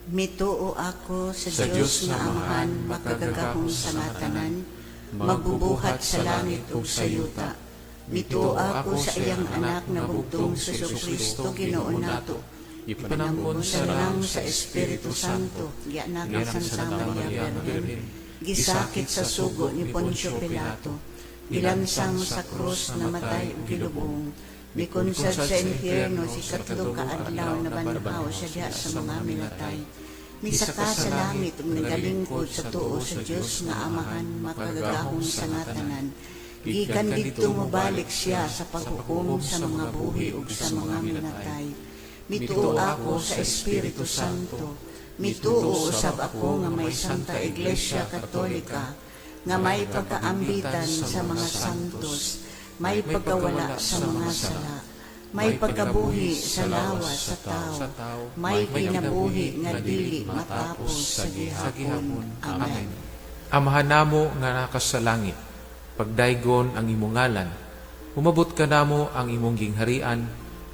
Mituo ako sa Sa Dios Dios nga nga Amahan, Amahan, makagagahom makagagahom sa sa nga tanan, tanan, magbubuhat magbubuhat sa sa langit langit ug ug sa sa yuta. yuta. Mituo Mituo ako ako sa sa iyang iyang anak anak nga nga bugtong bugtong si si Kristo Kristo Ginoo Ginoo nato. nato. Ipanampon Ipanampon sa sa lang lang sa sa Espiritu Espiritu Santo, Santo, gianak gianak sa sa Santa Santa Maria Maria nga Birhen, Birhen, gisakit gisakit sa sa sugo sugo ni ni Poncio Poncio Pilato, Pilato, gilansang gilansang sa sa krus krus namatay namatay ug ug gilubong, gilubong, mikonsad mikonsad sa sa impyerno impyerno si sa katlo katlo ka ka adlaw adlaw nabanhaw nabanhaw siya siya diha sa sa mga mga milatay. milatay. Misaka Misaka sa sa langit langit ug ug nagalingkod nagalingkod sa sa tuo tuo sa sa Dios Dios nga nga Amahan Amahan, makagagahom makagagahom sa sa nga nga tanan. tanan. Gikan Gikan didto didto mobalik mobalik siya siya sa sa paghukom paghukom sa sa mga mga buhi buhi ug ug sa sa mga mga minatay. minatay. Mituo Mituo ako ako sa sa Espiritu Espiritu Santo. Santo. Mituo Mituo usab usab ako ako nga nga may may Santa Santa Iglesia Iglesia Katolika, Katolika, nga nga may may pagkaambitan pagkaambitan sa sa mga mga santos, santos, may may pagkawala pagkawala sa sa mga mga sala, sala, may may pagkabuhi pagkabuhi sa sa lawas lawas sa sa tao, tao, may may kinabuhi kinabuhi nga nga dili dili matapos matapos sa sa gihapon. gihapon. Amen. Amen. Amahan namo nga naa ka sa langit, pagdaygon ang imong ngalan, umabot kanamo ang imong gingharian,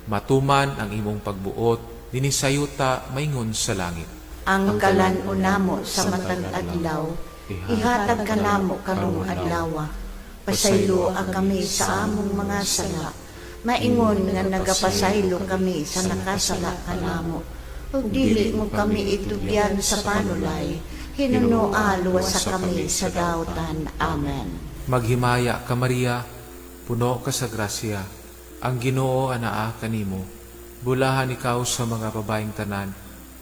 matuman ang imong pagbuot, dinhi sa yuta maingon sa langit. Ang kalan-on namo sa matag adlaw, ihatag kanamo karong adlawa. Pasayloa kami sa among mga sala, maingon nga nagapasaylo kami sa nakasala kanamo. Ug dili mo kami itugyan sa panulay, hinunoa luwasa kami sa dautan. Amen. Maghimaya ka, Maria, puno ka sa grasya, ang Ginoo anaa kanimo. Bulahan ikaw sa mga babaeng tanan,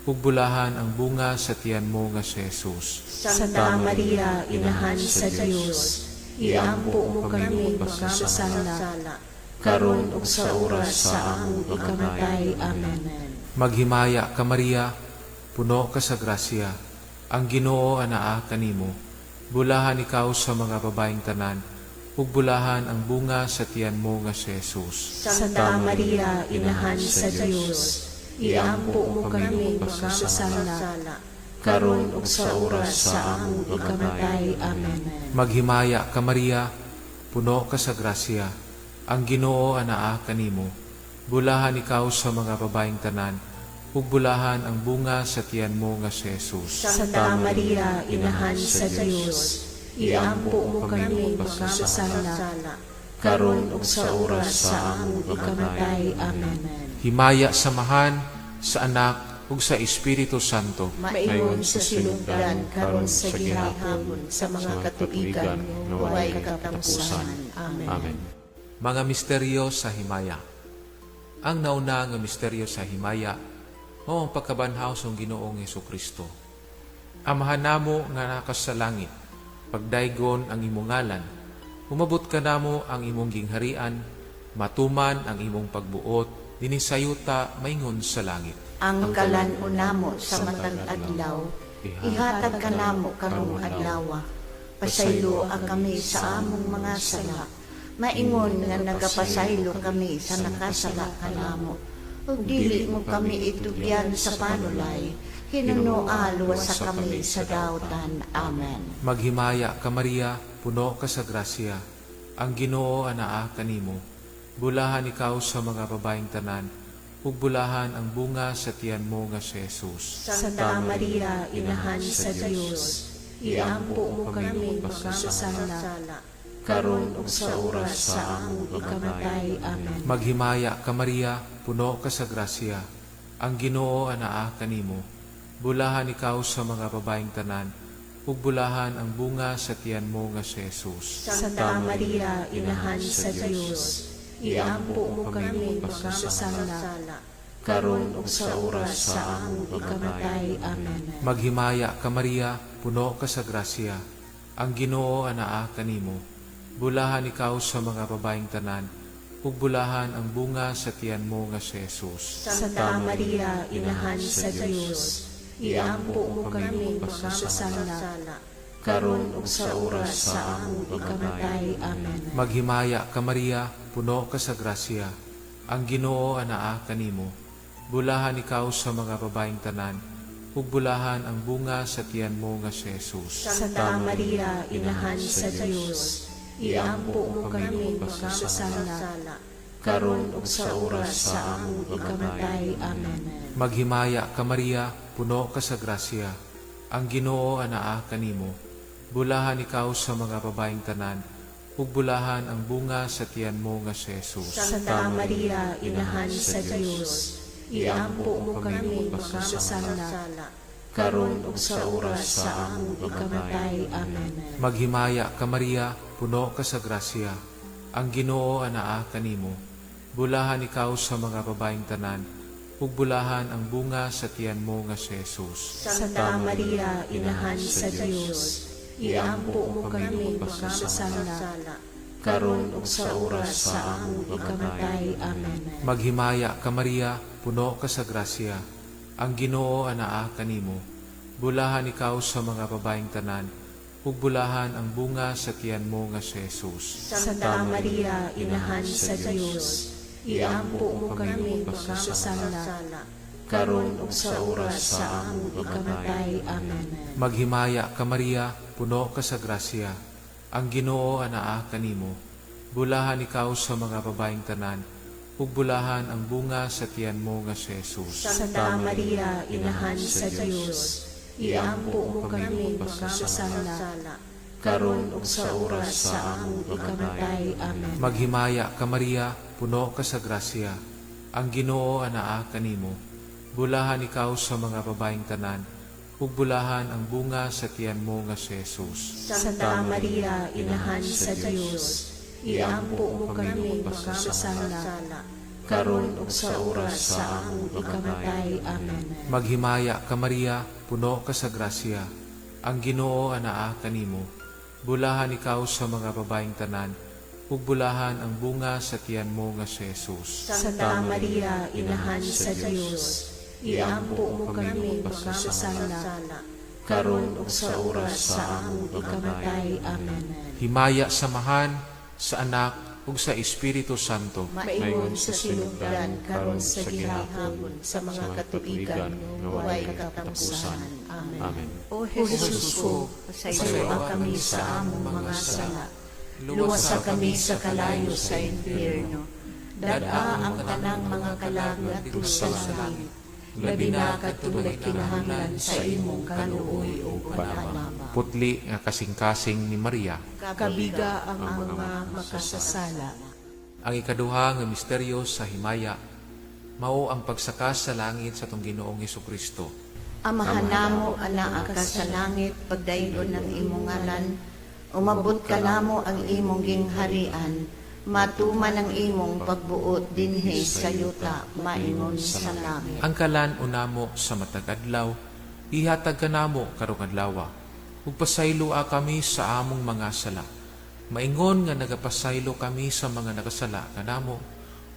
ug bulahan ang bunga sa tiyan mo nga si Jesus. Santa Maria, Inahan sa Dios, iampo mo kami makasasala, karon ug sa oras sa among ikamatay. Amen. Maghimaya ka, Maria, puno ka sa grasya, ang Ginoo anaa kanimo. Bulahan ikaw sa mga babaeng tanan, ug bulahan ang bunga sa tiyan mo nga si Jesus. Santa Maria, Inahan sa Dios, iampo mo kami makasasala, karon ug sa oras sa among ikamatay. Amen. Maghimaya ka, Maria, puno ka sa grasya, ang Ginoo anaa kanimo. Bulahan ikaw sa mga babaeng tanan, ug bulahan ang bunga sa tiyan mo nga si Jesus. Santa Maria, Inahan sa Dios, iampo mo kami makasasala, karon ug sa oras sa among ikamatay. Amen. Himaya sa Amahan, sa Anak, ug sa Espiritu Santo. Maingon sa sinugdan, karon sa gihapon, sa mga katuigan nga way katapusan. Amen. Amen. Mga misteryo sa himaya. Ang nauna nga misteryo sa himaya mao ang pagkabanhaw sa Ginoong Kristo. Amahan namo nga naa ka sa langit, pagdaygon ang imong ngalan, umabot kanamo ang imong gingharian, matuman ang imong pagbuot dinhi sa yuta maingon sa langit. Ang kalan-on namo sa matag adlaw, ihatag kanamo karong adlawa. Pasayloa kami sa among mga sala, maingon nga nagapasaylo kami sa nakasala kanamo. Ug dili mo kami itugyan sa panulay, hinunoa luwasa kami sa dautan. Amen. Maghimaya ka, Maria, puno ka sa grasya, ang Ginoo anaa kanimo. Bulahan ikaw sa mga babaeng tanan, ug bulahan ang bunga sa tiyan mo nga si Jesus. Santa Maria, Inahan sa Dios, iampo mo kami makasasala, karon ug sa oras sa among ikamatay. Amen. Maghimaya ka, Maria, puno ka sa grasya, ang Ginoo anaa kanimo. Bulahan ikaw sa mga babaeng tanan, ug bulahan ang bunga sa tiyan mo nga si Jesus. Santa Maria, Inahan sa Dios, iampo mo kami makasasala, karon ug sa oras sa among ikamatay. Amen. Maghimaya ka, Maria, puno ka sa grasya, ang Ginoo anaa kanimo. Bulahan ikaw sa mga babaeng tanan, ug bulahan ang bunga sa tiyan mo nga si Jesus. Santa Maria, Inahan sa Dios, iampo mo kami makasasala, karon ug sa oras sa among ikamatay. Amen. Maghimaya ka, Maria, puno ka sa grasya, ang Ginoo anaa kanimo. Bulahan ikaw sa mga babaeng tanan, ug bulahan ang bunga sa tiyan mo nga si Jesus. Santa Maria, Inahan sa Dios, iampo mo kami makasasala, karon ug sa oras sa among ikamatay. Amen. Maghimaya ka, Maria, Puno ka sa grasya. Ang Ginoo anaa kanimo. Bulahan ikaw sa mga babaeng tanan, ug bulahan ang bunga sa tiyan mo nga si Jesus. Santa Maria, Inahan sa Dios, iampo mo kami makasasala, karon ug sa oras sa among ikamatay. Amen. Maghimaya ka, Maria, puno ka sa grasya. Ang Ginoo anaa kanimo. Bulahan ikaw sa mga babaeng tanan, ug bulahan ang bunga sa tiyan mo nga si Jesus. Santa Maria, Inahan sa Dios, iampo mo kami makasasala, karon ug sa oras sa among ikamatay. Amen. Maghimaya ka, Maria, puno ka sa grasya. Ang Ginoo anaa kanimo. Bulahan ikaw sa mga babaeng tanan, ug bulahan ang bunga sa tiyan mo nga si Jesus. Santa Maria, Inahan sa Dios, iampo mo kami makasasala, karon ug sa oras sa among ikamatay. Amen. Maghimaya ka, Maria, puno ka sa grasya. Ang Ginoo anaa kanimo. Bulahan ikaw sa mga babaeng tanan, ug bulahan ang bunga sa tiyan mo nga si Jesus. Santa Maria, Inahan sa Dios, iampo mo kami makasasala, karon ug sa oras sa among ikamatay. Amen. Maghimaya ka, Maria, puno ka sa grasya. Ang Ginoo anaa kanimo. Bulahan ikaw sa mga babaeng tanan, ug bulahan ang bunga sa tiyan mo nga si Jesus. Santa Maria, Inahan sa Dios, iampo mo kami makasasala, karon ug sa oras sa among ikamatay. Amen. Maghimaya ka, Maria, puno ka sa grasya. Ang Ginoo anaa kanimo. Bulahan ikaw sa mga babaeng tanan, ug bulahan ang bunga sa tiyan mo nga si Jesus. Santa Maria, Inahan sa Dios, iampo mo kami makasasala, karon ug sa oras sa among ikamatay. Amen. Himaya sa Amahan, sa Anak, ug sa Espiritu Santo. Maingon sa sinugdan, karon sa gihapon, sa mga katuigan nga walay katapusan. Amen. Amen. O Jesus ko, pasayloa kami sa among mga sala. Luwasa kami sa kalayo sa impyerno. Dad-a ang tanang mga kalag ngadto sa langit. Labi na kadtong nagkinahanglan sa imong kaluoy ug panalama. Putli nga kasing-kasing ni Maria. Kabiga ang mga makasasala. Ang ikaduha nga misteryo sa himaya, mao ang pagsaka sa langit sa atong Ginoong Hesukristo. Amahan namo, anaa ka sa langit, pagdaygon ang imong ngalan. Umabot kanamo ang imong gingharian. Matuman ang imong pagbuot dinhi sa yuta, maingon sa langit. Ang kalan-on namo sa matag adlaw, ihatag kanamo karong adlaw. Ug pasayloa kami sa among mga sala. Maingon nga nagapasaylo kami sa mga nakasala kanamo,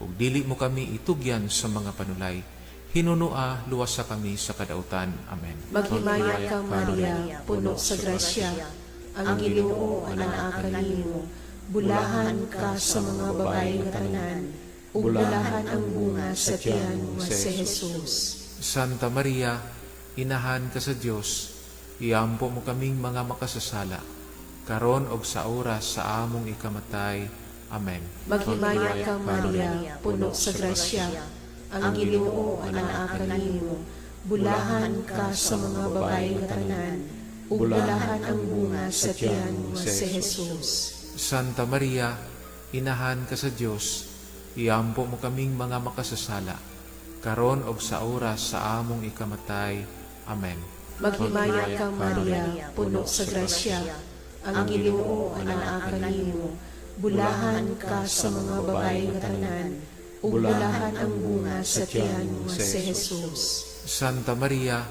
ug dili mo kami itugyan sa mga panulay. Hinunoa, luwasa kami sa kadautan. Amen. Maghimaya ka, Maria, puno sa grasya. Ang Ginoo anaa kanimo. Bulahan ka sa mga babae nga tanan, ug bulahan ang bunga sa tiyan nga si Jesus. Santa Maria, Inahan ka sa Dios, iampo mo kaming mga makasasala, karon og sa oras sa among ikamatay. Amen. Maghimaya ka, Maria, puno sa grasya. Ang Ginoo anaa kanimo. Bulahan ka sa mga babae nga tanan, ug bulahan ang bunga sa tiyan nga si Jesus. Santa Maria, Inahan ka sa Dios, iampo mo kaming mga makasasala, karon og sa oras sa among ikamatay. Amen. Maghimaya ka, Maria, puno sa grasya. Ang Ginoo anaa kanimo. Bulahan ka sa mga babae nga tanan, ug bulahan ang bunga sa tiyan nga si Jesus. Santa Maria,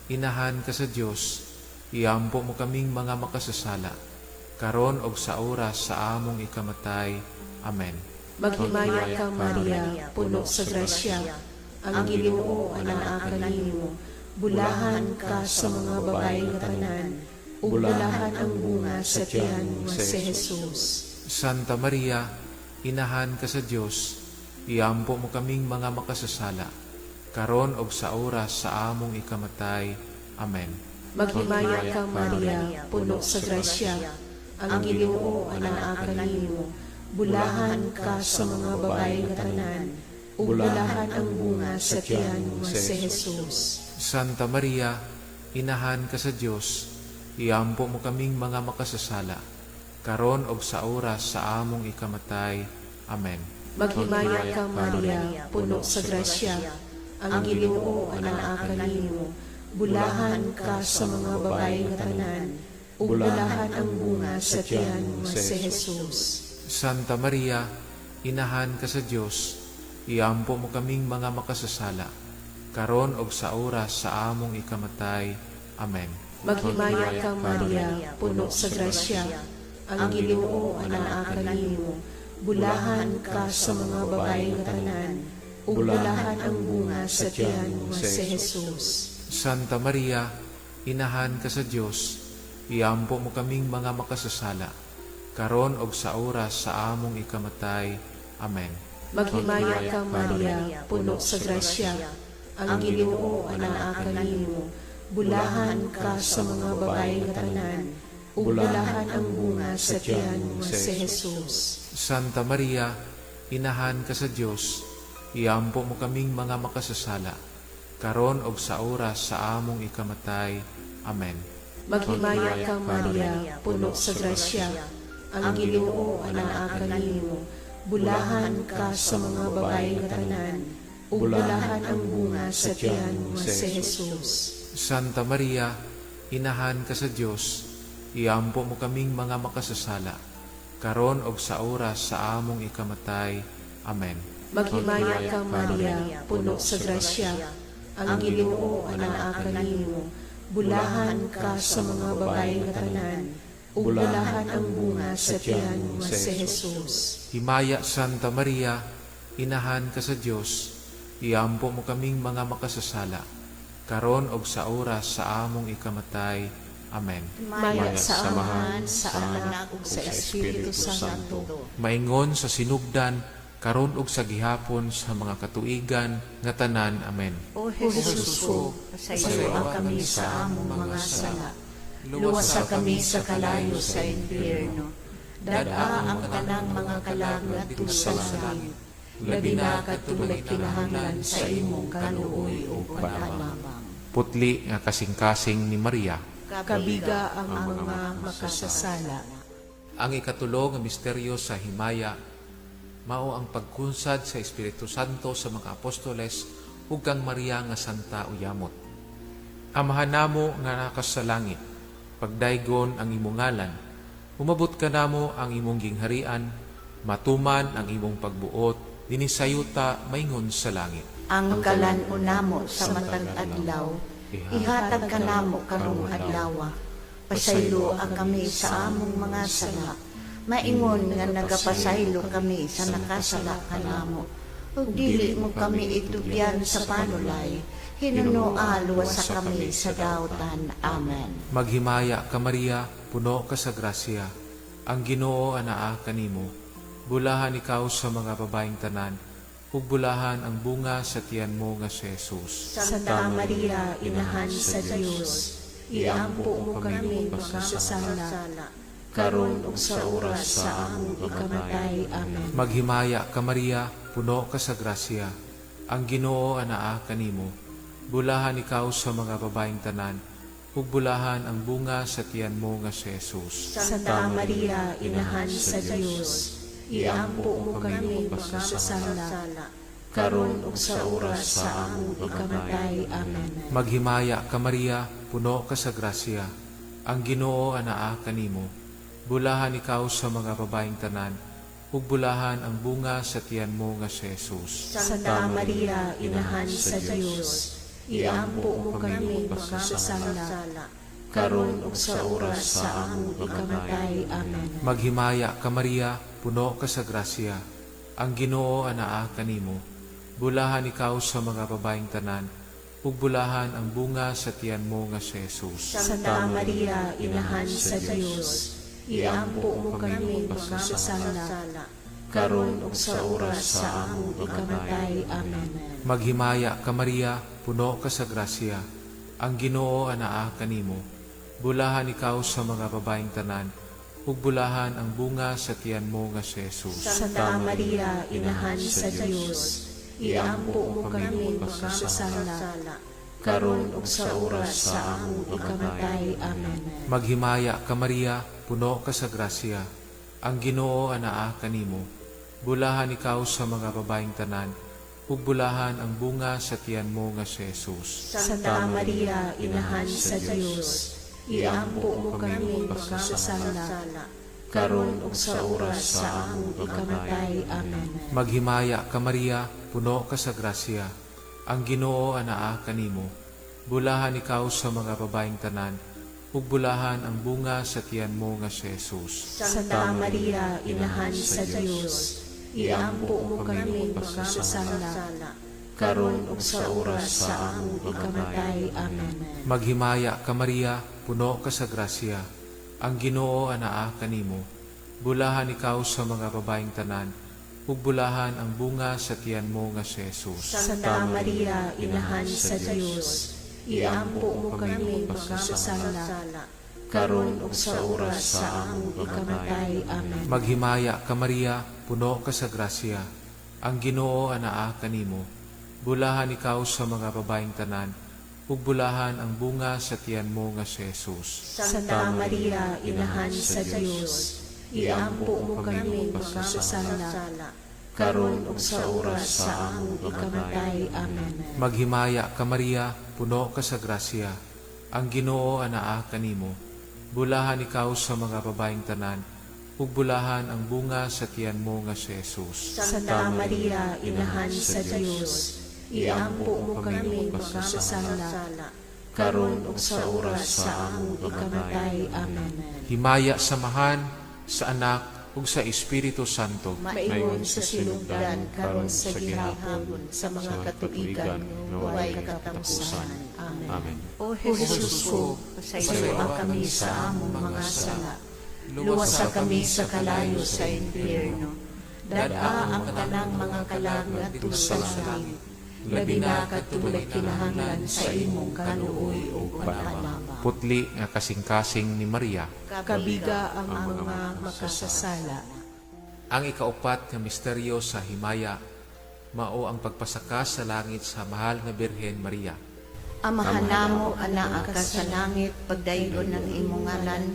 Inahan ka sa Dios, iampo mo kaming mga makasasala, karon og sa oras sa among ikamatay. Amen. Maghimaya ka, Maria, puno sa grasya. Ang Ginoo anaa kanimo. Bulahan ka sa mga babae nga tanan, ug bulahan ang bunga sa tiyan nga si Jesus. Santa Maria, Inahan ka sa Dios, iampo mo kaming mga makasasala, karon og sa oras sa among ikamatay. Amen. Maghimaya ka, Maria, puno sa grasya. Ang Ginoo anaa kanimo. Bulahan ka sa mga babae nga tanan, ug bulahan ang bunga sa tiyan nga si Jesus. Santa Maria, Inahan ka sa Dios, iampo mo kaming mga makasasala, karon og sa oras sa among ikamatay. Amen. Maghimaya ka, Maria, puno sa grasya, ang Ginoo anaa kanimo. Bulahan ka sa mga babae nga tanan, ug bulahan ang bunga sa tiyan nga si Jesus. Santa Maria, Inahan ka sa Dios, iampo mo kaming mga makasasala, karon og sa oras sa among ikamatay. Amen. Maghimaya ka, Maria, puno sa grasya, ang Ginoo anaa kanimo. Bulahan ka sa mga babae nga tanan, ug bulahan ang bunga sa tiyan nga si Jesus. Santa Maria, Inahan ka sa Dios, iampo mo kaming mga makasasala, karon og sa oras sa among ikamatay. Amen. Maghimaya ka, Maria, puno sa grasya, ang Ginoo anaa kanimo. Bulahan ka sa mga babae nga tanan, ug bulahan ang bunga sa tiyan nga si Jesus. Santa Maria, Inahan ka sa Dios, iampo mo kaming mga makasasala, karon og sa oras sa among ikamatay. Amen. Maghimaya ka, Maria, puno sa grasya, ang Ginoo anaa kanimo. Bulahan ka sa mga babae nga tanan, ug bulahan ang bunga sa tiyan nga si Jesus. Santa Maria, Inahan ka sa Dios, iampo mo kaming mga makasasala, karon og sa oras sa among ikamatay. Amen. Maghimaya ka, Maria, puno sa grasya, ang Ginoo anaa kanimo. Bulahan ka sa mga babae nga tanan, ug bulahan ang bunga sa tiyan nga si Jesus. Himaya, Santa Maria, Inahan ka sa Dios, iampo mo kaming mga makasasala, karon og sa oras sa among ikamatay. Amen. Maya sa Amahan, sa Anak, ug sa Espiritu Santo. Maingon sa sinugdan, karon ug sa gihapon sa mga katuigan nga tanan. Amen. O Jesus ko, pasayloa kami sa among mga sala. Luwasa kami sa kalayo sa impyerno. Dad-a ang tanang mga kalag ngadto sa langit. Labi na kadtong nagkinahanglan sa imong kaluoy ug panabang. Putli nga kasing-kasing ni Maria. Kabiga ang mga makasasala. Ang ikatulo nga misteryo sa himaya mao ang pagkunsad sa Espiritu Santo sa mga apostoles ug kang Maria nga Santa Uyamot. Amahan namo nga nakas sa langit, pagdaygon ang imong ngalan, umabot kanamo ang imong gingharian, matuman ang imong pagbuot dinhi sa yuta maingon sa langit. Ang kalan-on namo sa matag adlaw, ihatag kanamo karong adlaw. Pasayloa kami sa among mga sala. Maingon nga nagapasaylo kami sa nakasala kanamo. Ug dili mo kami itugyan sa panulay. Hinunoa luwasa kami sa dautan. Amen. Maghimaya ka, Maria, puno ka sa grasya. Ang Ginoo anaa kanimo. Bulahan ikaw sa mga babaeng tanan, ug bulahan ang bunga sa tiyan mo nga si Jesus. Santa Maria, Inahan sa Dios, iampo mo kami makasasala, karon ug sa oras sa among ikamatay. Amen. Maghimaya ka, Maria, puno ka sa grasya. Ang Ginoo anaa kanimo. Bulahan ikaw sa mga babaeng tanan, ug bulahan ang bunga sa tiyan mo nga si Jesus. Santa Maria, Inahan sa Dios, iampo mo kami makasasala, karon ug sa oras sa among ikamatay. Amen. Maghimaya ka, Maria, puno ka sa grasya. Ang Ginoo anaa kanimo. Bulahan ikaw sa mga babaeng tanan, ug bulahan ang bunga sa tiyan mo nga si Jesus. Santa Maria, Inahan sa Dios, iampo mo kami makasasala, karon ug sa oras sa among ikamatay. Amen. Maghimaya ka, Maria, puno ka sa grasya. Ang Ginoo anaa kanimo. Bulahan ikaw sa mga babaeng tanan, ug bulahan ang bunga sa tiyan mo nga si Jesus. Santa Maria, Inahan sa Dios, iampo mo kami makasasala, karon ug sa oras sa among ikamatay. Amen. Maghimaya ka, Maria, puno ka sa grasya. Ang Ginoo anaa kanimo. Bulahan ikaw sa mga babaeng tanan, ug bulahan ang bunga sa tiyan mo nga si Jesus. Santa Maria, Inahan sa Dios, iampo mo kami makasasala, karon ug sa oras sa among ikamatay. Amen. Maghimaya ka, Maria, puno ka sa grasya. Ang Ginoo anaa kanimo. Bulahan ikaw sa mga babaeng tanan, ug bulahan ang bunga sa tiyan mo nga si Jesus. Santa Maria, Inahan sa Dios, iampo mo kami makasasala, karon ug sa oras sa among ikamatay. Amen. Maghimaya ka, Maria, puno ka sa grasya. Ang Ginoo anaa kanimo. Bulahan ikaw sa mga babaeng tanan, ug bulahan ang bunga sa tiyan mo nga si Jesus. Santa Maria, Inahan sa Dios, iampo mo kami makasasala, karon ug sa oras sa among ikamatay. Amen. Maghimaya ka, Maria, puno ka sa grasya. Ang Ginoo anaa kanimo. Bulahan ikaw sa mga babaeng tanan, ug bulahan ang bunga sa tiyan mo nga si Jesus. Santa Maria, Inahan sa Dios, iampo mo kami makasasala, karon ug sa oras sa among ikamatay. Amen. Maghimaya ka, Maria, puno ka sa grasya. Ang Ginoo anaa kanimo. Bulahan ikaw sa mga babaeng tanan, ug bulahan ang bunga sa tiyan mo nga si Jesus. Santa Maria, Inahan sa Dios, iampo mo kami makasasala, karon ug sa oras sa among ikamatay. Amen. Maghimaya ka, Maria, puno ka sa grasya. Ang Ginoo anaa kanimo. Bulahan ikaw sa mga babaeng tanan, ug bulahan ang bunga sa tiyan mo nga si Jesus. Santa Maria, Inahan sa Dios, iampo mo kami makasasala, karon ug sa oras sa among ikamatay. Amen. Himaya sa Amahan, sa Anak, ug sa Espiritu Santo. Maingon sa sinugdan, karon sa gihapon, sa mga katuigan nga way katapusan. Amen. Amen. O Jesus ko, pasayloa kami sa among mga sala. Luwasa kami sa kalayo sa impyerno. Dad-a ang tanang mga kalag ngadto sa langit. Labi na kadtong nagkinahanglan sa imong kaluoy ug panabang. Putli nga kasing-kasing ni Maria. Kabiga ang mga makasasala. Ang ikaupat nga misteryo sa himaya, mao ang pagpasaka sa langit sa mahal nga Birhen Maria. Amahan namo, anaa ka sa langit, pagdaygon ang imong ngalan.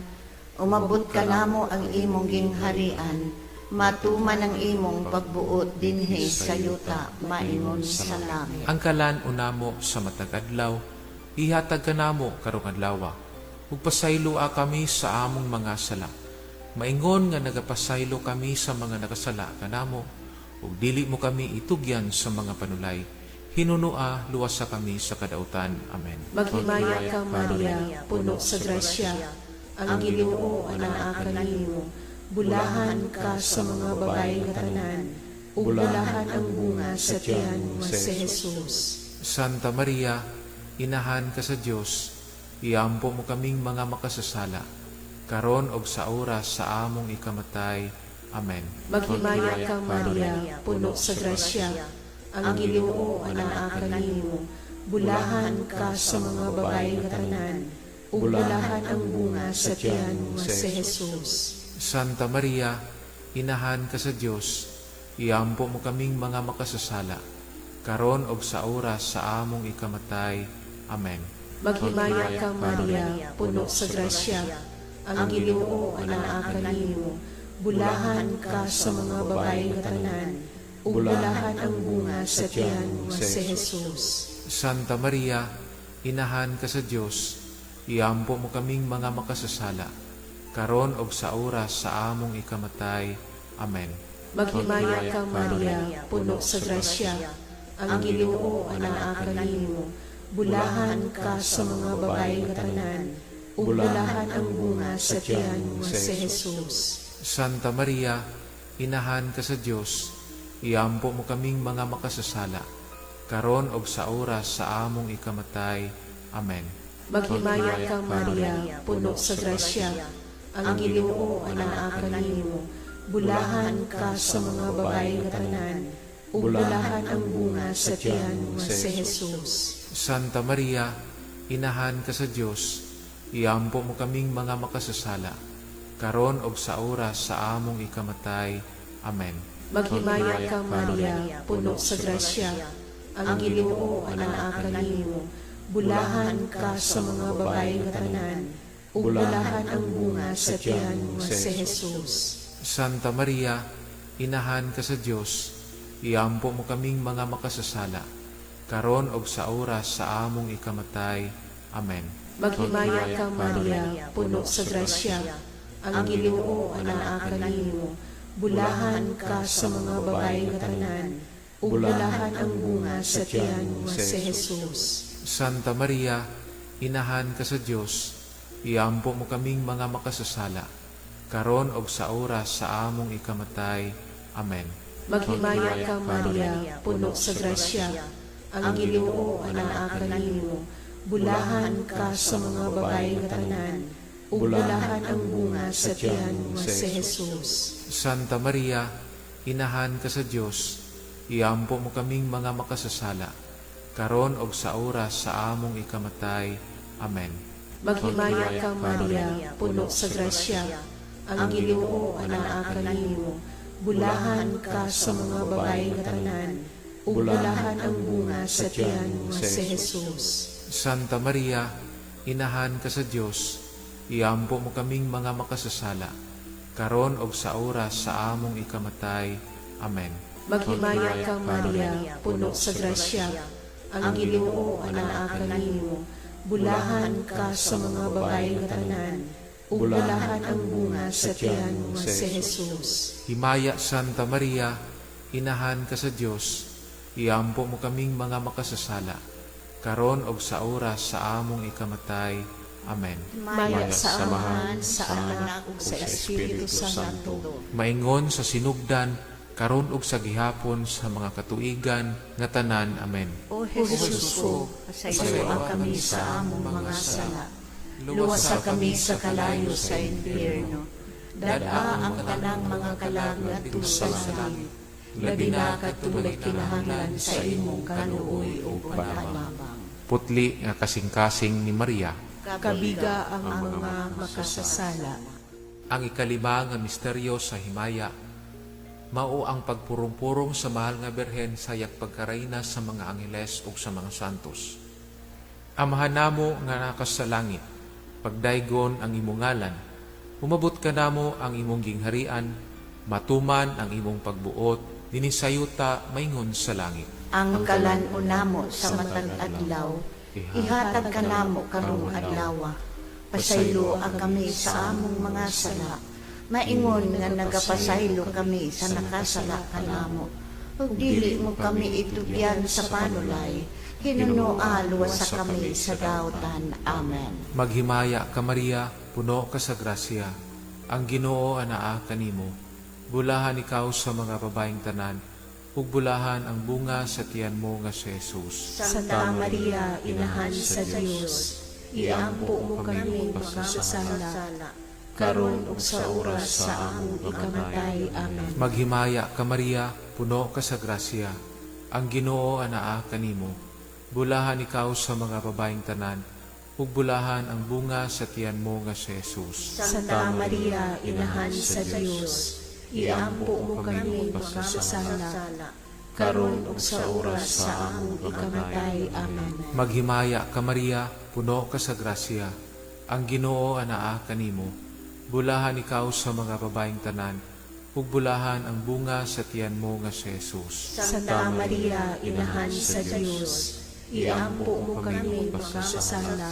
Umabot kanamo ang imong gingharian, matuman ang imong pagbuot dinhi sa yuta, maingon sa langit. Ang kalan-on namo sa matag adlaw, ihatag kanamo karong adlaw. Ug pasayloa kami sa among mga sala. Maingon nga nagapasaylo kami sa mga nakasala kanamo, ug dili mo kami itugyan sa mga panulay. Hinunoa, luwasa kami sa kadautan. Amen. Maghimaya ka, Maria, puno sa grasya. Ang Ginoo anaa kanimo. Bulahan ka sa mga babae nga tanan, ug bulahan ang bunga sa tiyan nga si Jesus. Santa Maria, Inahan ka sa Dios, iampo mo kaming mga makasasala, karon og sa oras sa among ikamatay. Amen. Maghimaya ka, Maria, puno sa grasya. Ang Ginoo anaa kanimo. Bulahan ka sa mga babae nga tanan, ug bulahan ang bunga sa tiyan nga si Jesus. Santa Maria, Inahan ka sa Dios, iampo mo kaming mga makasasala, karon og sa oras sa among ikamatay. Amen. Maghimaya ka, Maria, puno sa grasya. Ang Ginoo anaa kanimo. Bulahan ka sa mga babae nga tanan, ug bulahan ang bunga sa tiyan nga si Jesus. Santa Maria, Inahan ka sa Dios, iampo mo kaming mga makasasala, karon og sa oras sa among ikamatay. Amen. Maghimaya ka, Maria, puno sa grasya. Ang Ginoo anaa kanimo. Bulahan ka sa mga babae nga tanan, ug bulahan ang bunga sa tiyan nga si Jesus. Santa Maria, Inahan ka sa Dios, iampo mo kaming mga makasasala, karon og sa oras sa among ikamatay. Amen. Maghimaya ka, Maria, puno sa grasya. Ang Ginoo anaa kanimo. Bulahan ka sa mga babae nga tanan, ug bulahan ang bunga sa tiyan nga si Jesus. Santa Maria, Inahan ka sa Dios, iampo mo kaming mga makasasala, karon og sa oras sa among ikamatay. Amen. Maghimaya ka, Maria, puno sa grasya. Ang Ginoo anaa kanimo. Bulahan ka sa mga babae nga tanan, ug bulahan ang bunga sa tiyan nga si Jesus. Santa Maria, inahan ka sa Dios, iampo mo kaming mga makasasala, karon og sa oras sa among ikamatay. Amen. Maghimaya ka, Maria, puno sa grasya, ang Ginoo anaa kanimo. Bulahan ka sa mga babae nga tanan, ug bulahan ang bunga sa tiyan nga si Jesus. Santa Maria, inahan ka sa Dios, iampo mo kaming mga makasasala, karon og sa oras sa among ikamatay. Amen. Maghimaya ka, Maria, puno sa grasya, ang Ginoo anaa kanimo. Bulahan ka sa mga babae nga tanan, ug bulahan ang bunga sa tiyan nga si Jesus. Santa Maria, inahan ka sa Dios, iampo mo kaming mga makasasala, karon og sa oras sa among ikamatay. Amen. Maghimaya ka, Maria, puno sa grasya, ang Ginoo anaa kanimo. Bulahan ka sa mga babae nga tanan, ug bulahan ang bunga sa tiyan nga si Jesus. Santa Maria, inahan ka sa Dios, iampo mo kaming mga makasasala, karon og sa oras sa among ikamatay. Amen. Maghimaya ka, Maria, puno sa grasya, ang Ginoo anaa kanimo. Bulahan ka sa mga babae nga tanan, ug bulahan ang bunga sa tiyan nga si Jesus. Himaya, Santa Maria, inahan ka sa Dios, iampo mo kaming mga makasasala, karon og sa oras sa among ikamatay. Amen. Maya sa Amahan, sa Anak, ug sa Espiritu Santo. Maingon sa sinugdan, karon ug sa gihapon sa mga katuigan nga tanan. Amen. O Jesus ko, pasayloa kami sa among mga sala. Luwasa kami sa kalayo sa impyerno. Dad-a ang tanang mga kalag ngadto sa langit. Labi na kadtong nagkinahanglan sa imong kaluoy ug panabang. Putli nga kasing-kasing ni Maria. Kabiga ang mga makasasala. Ang ikalima nga misteryo sa himaya, mao ang pagpurong-purong sa mahal nga Birhen sa iyang pagkarayna sa mga angeles ug sa mga santos. Amahan namo nga naa ka sa langit, pagdaygon ang imong ngalan, umabot kanamo ang imong gingharian, matuman ang imong pagbuot dinhi sa yuta maingon sa langit. Ang kalan-on namo sa matag adlaw, ihatag kanamo karong adlawa. Pasayloa kami sa among mga sala, maingon nga nagapasaylo kami sa nakasala kanamo. Ug dili mo kami itugyan sa panulay, hinunoa luwasa kami sa dautan. Amen. Maghimaya ka, Maria, puno ka sa grasya. Ang Ginoo anaa kanimo. Bulahan ikaw sa mga babaeng tanan, ug bulahan ang bunga sa tiyan mo nga si Jesus. Santa Maria, inahan sa Dios, iampo mo kami makasasala, karon ug sa oras sa among ikamatay. Amen. Maghimaya ka, Maria, puno ka sa grasya. Ang Ginoo anaa kanimo. Bulahan ikaw sa mga babaeng tanan, ug bulahan ang bunga sa tiyan mo nga si Jesus. Santa Maria, inahan sa Dios, iampo mo kami makasasala, karon ug sa oras sa among ikamatay. Amen. Maghimaya ka, Maria, puno ka sa grasya. Ang Ginoo anaa kanimo. Bulahan ikaw sa mga babaeng tanan, ug bulahan ang bunga sa tiyan mo nga si Jesus. Santa Maria, inahan sa Dios, iampo mo kami makasasala,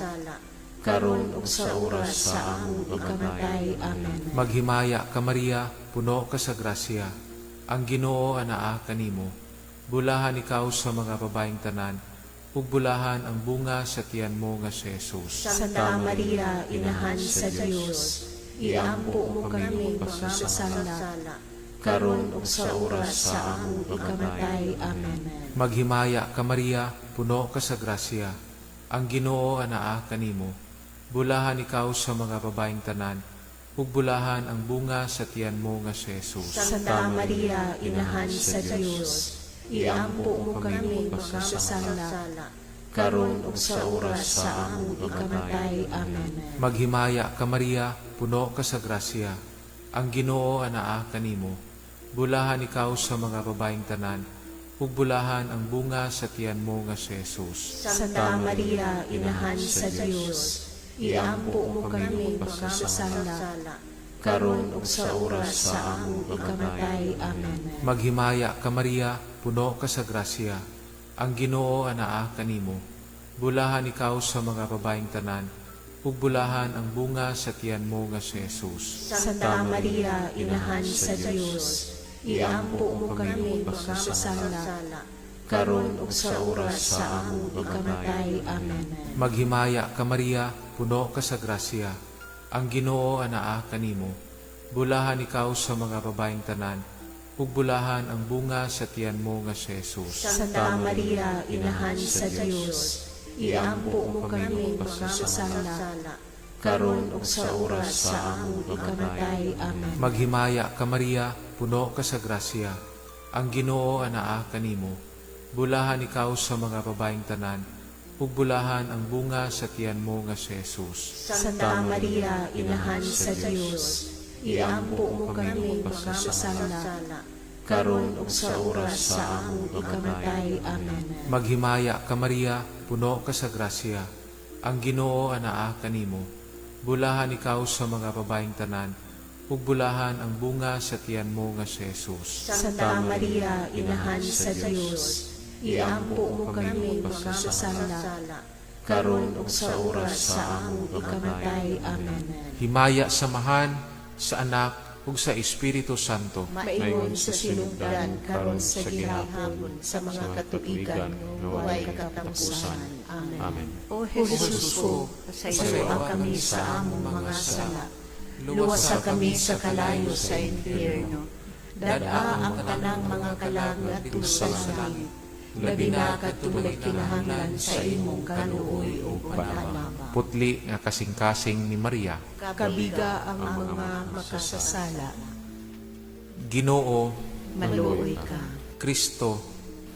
karon ug sa oras sa among ikamatay. Amen. Maghimaya ka, Maria, puno ka sa grasya. Ang Ginoo anaa kanimo. Bulahan ikaw sa mga babaeng tanan, ug bulahan ang bunga sa tiyan mo nga si Jesus. Santa Maria, inahan sa Dios, iampo mo kami makasasala, karon ug sa oras sa among ikamatay. Amen. Maghimaya ka, Maria, puno ka sa grasya. Ang Ginoo anaa kanimo. Bulahan ikaw sa mga babaeng tanan, ug bulahan ang bunga sa tiyan mo nga si Jesus. Santa Maria, inahan sa Dios, iampo mo kami makasasala, karon ug sa oras sa among ikamatay. Amen. Maghimaya ka, Maria, puno ka sa grasya. Ang Ginoo anaa kanimo. Bulahan ikaw sa mga babaeng tanan, ug bulahan ang bunga sa tiyan mo nga si Jesus. Santa Maria, Inahan sa Dios, iampo mo kami makasasala, karon ug sa oras sa among ikamatay. Amen. Maghimaya ka, Maria, puno ka sa grasya. Ang Ginoo anaa kanimo. Bulahan ikaw sa mga babaeng tanan, ug bulahan ang bunga sa tiyan mo nga si Jesus. Santa Maria, Inahan sa Dios, iampo mo kami makasasala, karon ug sa oras sa among ikamatay. Amen. Maghimaya ka, Maria, puno ka sa grasya. Ang Ginoo anaa kanimo. Bulahan ikaw sa mga babaeng tanan, ug bulahan ang bunga sa tiyan mo nga si Jesus. Santa Maria, Inahan sa Dios, iampo mo kami makasasala, karon ug sa oras sa among ikamatay. Amen. Maghimaya ka, Maria, puno ka sa grasya. Ang Ginoo anaa kanimo. Bulahan ikaw sa mga babaeng tanan, ug bulahan ang bunga sa tiyan mo nga si Jesus. Santa Maria, Inahan sa Dios, iampo mo kami makasasala, karon ug sa oras sa among ikamatay. Amen. Maghimaya ka, Maria, puno ka sa grasya. Ang Ginoo anaa kanimo. Bulahan ikaw sa mga babaeng tanan, ug bulahan ang bunga sa tiyan mo nga si Jesus. Santa Maria, Inahan sa Dios, iampo mo kami makasasala, karon ug sa oras sa among ikamatay. Amen. Himaya sa Amahan, sa Anak, ug sa Espiritu Santo. Maingon sa sinugdan, karon sa gihapon, sa mga katuigan, nga walay katapusan. Amen. Amen. O Jesus ko, pasayloa kami sa among mga sala. Luwasa kami sa kalayo sa impyerno. Dad-a ang tanang mga kalag ngadto sa langit. Labi na kadtong nagkinahanglan sa imong kaluoy ug panabang. Putli nga kasing-kasing ni Maria. Kabiga ang mga makasasala. Ginoo, Maluoy ka. Kristo,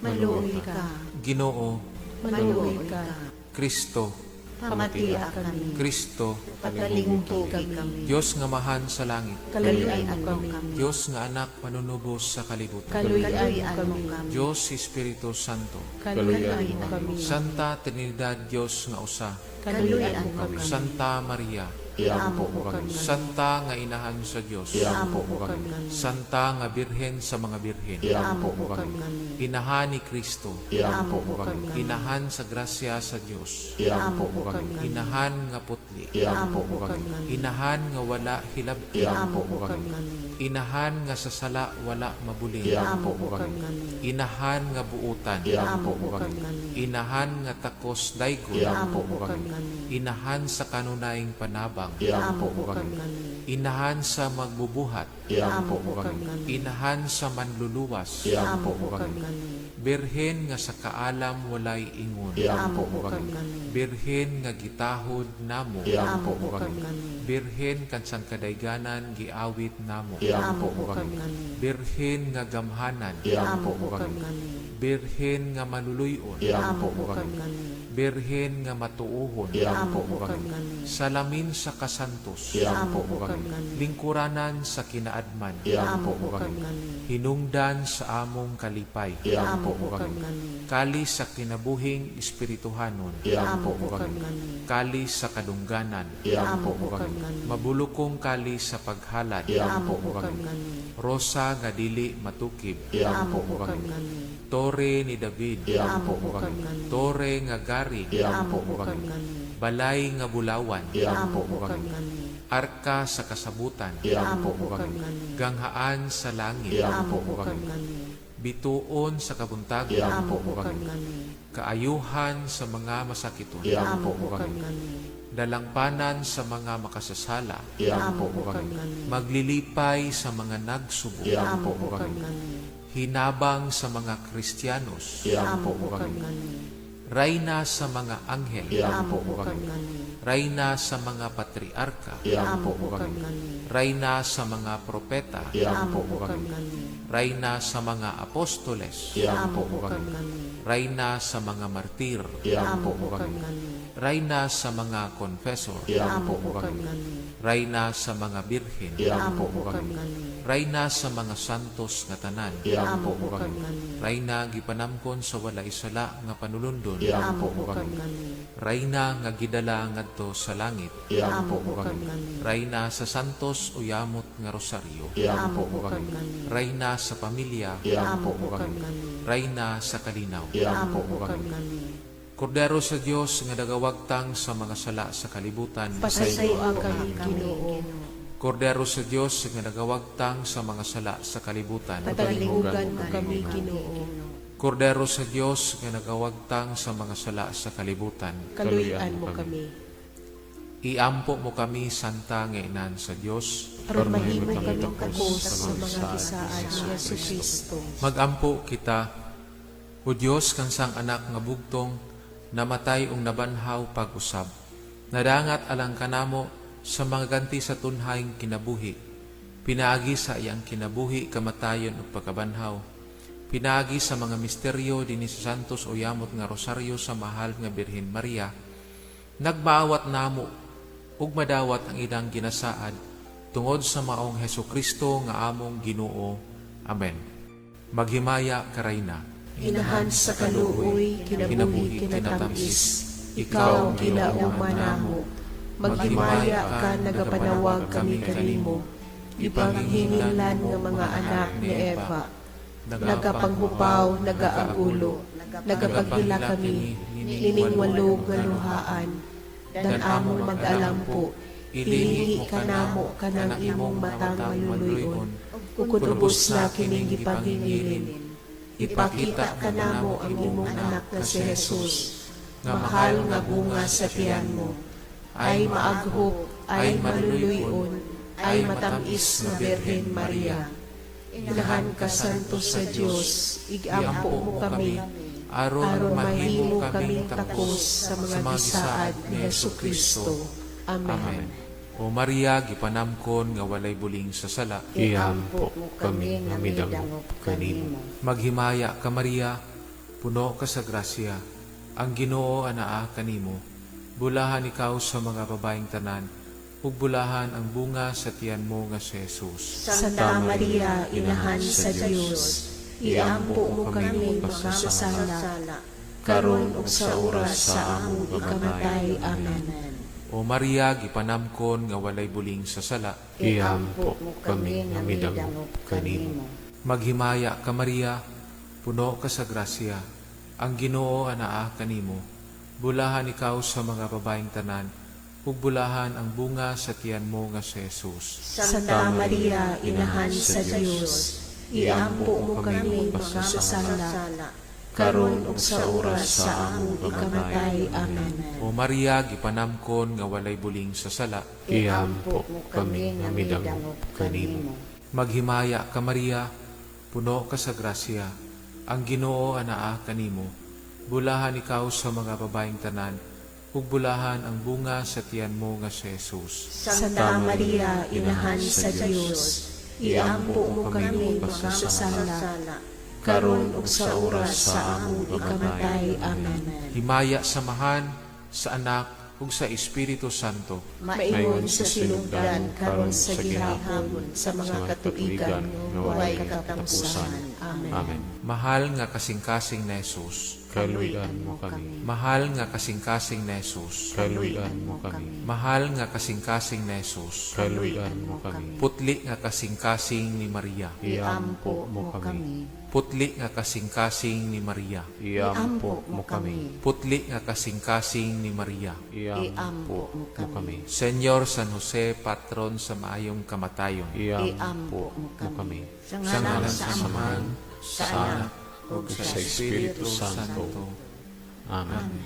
Maluoy ka. Ginoo, Maluoy ka. Kristo, Pamatia kami. Kristo, Patalingkugi kami. Dios nga Amahan sa langit, Kaluy-an mo kami. Dios nga Anak manunubos sa kalibutan, Kaluy-an mo Kaluy-an mo kami. kami. Dios Espiritu Santo, Kaluy-an mo kami. Santa Trinidad Dios nga usa, Kaluy-an mo kami. Santa Maria, Iampo mo kami. Santa nga Inahan sa Dios, Iampo mo kami. Santa nga Birhen sa mga birhen, Iampo mo kami. Inahan ni Kristo, Iampo mo kami. Inahan sa grasya sa Dios, Iampo mo kami. Inahan nga putli, Iampo mo kami. Inahan nga wala hilabti, Iampo mo kami. Inahan nga sa sala wala mabulin, Iampo mo kami. Inahan nga buutan, Iampo mo kami. Inahan nga takos daygon, Iampo mo kami. Inahan sa kanunayng panabang, Iampo mo kami. Inahan sa magbubuhat, Iampo mo kami. Inahan sa manluluwas, Iampo mo kami. Birhen nga sa kaalam walay ingon, Iampo mo kami. Birhen nga gitahod namo, Iampo mo kami. Birhen kan sangkadayganan giawit namo, Iampo mo kami. Birhen nga gamhanan, Iampo mo kami. Birhen nga maluluyon, Iampo mo kami. Birhen nga matuohon, Iampo mo kami. Salamin sa kasantos, Iampo mo kami. Lingkuranan sa kinaadman, Iampo mo kami. Hinungdan sa among kalipay, Iampo mo kami. Kalis sa kinabuhing espirituhanon, Iampo mo kami. Kalis sa kadungganan, Iampo mo kami. Mabulukong kalis sa paghalad, Iampo mo kami. Rosa nga dili matukib, Iampo mo kami. Tore ni David, Iampo mo kami. Tore nga gari, Iampo mo kami. Balay nga bulawan, Iampo mo kami. Arka sa kasabutan, Iampo mo kami. Ganghaan sa langit, Iampo mo kami. Bituon sa kabuntagon, Iampo mo kami. Kaayuhan sa mga masakiton, Iampo mo kami. Dalangpanan sa mga makasasala, Iampo mo kami. Maglilipay sa mga nagsubo, Iampo mo kami. Hinabang sa mga Kristiyanos, Iampo mo kami. Rayna sa mga anghel, Iampo mo kami. Rayna sa mga patriarka, Iampo mo kami. Rayna sa mga propeta, Iampo mo kami. Rayna sa mga apostoles, Iampo mo kami. Rayna sa mga martir, Iampo mo kami. Rayna sa mga confessor, Iampo mo kami. Rayna sa mga birhen, Iampo mo kami. Rayna sa mga santos nga tanan, Iampo mo kami. Rayna gipanamkon sa walay sala nga panulundon, Iampo mo kami. Rayna nga gidala ngadto sa langit, Iampo mo kami. Rayna sa santos o yamot nga rosaryo, Iampo mo kami. Rayna sa pamilya, Iampo mo kami. Rayna sa kalinaw. Iampo mo kami. Kordero sa Dios nga nagawagtang sa mga sala sa kalibutan, Pasayloa kami, Ginoo. Kordero sa Dios nga nagawagtang sa mga sala sa kalibutan, Patalinghugan mo kami, Ginoo. Kordero sa Dios nga nagawagtang sa mga sala sa kalibutan, Kaluy-an mo kami. Iampo mo kami, Santa nga Inan sa Dios. Aron mahimo kami takos sa mga gisaad ni Hesus Kristo. Magampo kita. O Dios, kansang anak nga bugtong namatay ug nabanhaw pag-usab. Nadangat alang kanamo sa mga ganti sa tunhayng kinabuhi. Pinaagi sa iyang kinabuhi, kamatayon ug pagkabanhaw. Pinaagi sa mga misteryo dinhi sa Santos o Yamot nga Rosaryo sa mahal nga Birhen Maria. Nagmaawat namo ug madawat ang ilang ginasaad tungod sa maong Hesus Kristo nga among Ginoo. Amen. Maghimaya ka, Rayna. Inahan sa kaluoy, kinabuhi kinatamis. Ikaw ang gilauman namo. Maghimaya ka, nagapanawag kami kanimo. Ipanghinginlan nga mga anak ni Eva. Nagapanghupaw, nagaagulo, nagapaghila kami, nining walo nga luhaan. Dan among mag-alampo, ilingi ka namo kanang imong matang maluluyon, ug kun ubos na kining gipanghingilin. Ipakita ka namo ang imong anak nga si Jesus, mahal nga bunga sa tiyan mo, ay maaghop, ay maluluyon, ay matamis nga Birhen Maria. Inahan ka santo sa Dios, igampo mo kami, aron aron mahimo mahimo kaming kaming takos sa mga gisaad ni Hesus Kristo. Amen. Amen. O Maria, gipanamkon nga walay buling sa sala. Iampo kami nga midangop kanimo. Maghimaya ka, Maria, puno ka sa grasya. Ang Ginoo anaa kanimo. Bulahan ikaw sa mga babaeng tanan, ug bulahan ang bunga sa tiyan mo nga si Jesus. Santa Maria, inahan sa Dios, iampo mo kami mga makasala, karon ug sa oras sa among ikamatay. Amen. O Maria, gipanamkon nga walay buling sa sala. Iampo kami nga midangop kanimo. Maghimaya ka, Maria, puno ka sa grasya. Ang Ginoo anaa kanimo. Bulahan ikaw sa mga babaeng tanan, ug bulahan ang bunga sa tiyan mo nga si Jesus. Santa Maria, inahan sa Dios, iampo mo kami mga makasala, karon ug sa oras sa among ikamatay. Amen. O Maria, gipanamkon nga walay buling sa sala. Iampo kami nga midangop kanimo. Maghimaya ka, Maria, puno ka sa grasya. Ang Ginoo anaa kanimo. Bulahan ikaw sa mga babaeng tanan, ug bulahan ang bunga sa tiyan mo nga si Jesus. Santa Maria, inahan sa Dios, iampo mo kami mga makasala, karon ug sa oras sa among ikamatay. Amen. Himaya sa Amahan, sa Anak, ug sa Espiritu Santo. Maingon sa sinugdan, karon sa gihapon, sa mga katuigan nga walay katapusan. Amen. Amen. Mahal nga kasing-kasing na Jesus. Kaluy-an mo kami. Mahal nga kasing-kasing na Jesus. Kaluy-an mo kami. Mahal nga kasing-kasing na Jesus. Kaluy-an mo kami. Putli nga kasing-kasing ni Maria. Iampo mo kami. Putli nga kasing-kasing ni Maria. Iampo mo kami. Putli nga kasing-kasing ni Maria. Iampo mo kami. Senyor San Jose, patron sa maayong kamatayon. Iampo mo kami. Sa Sa ngalan ngalan sa sa Amahan, Amahan, sa Anak, ug sa Espiritu Santo. Amen.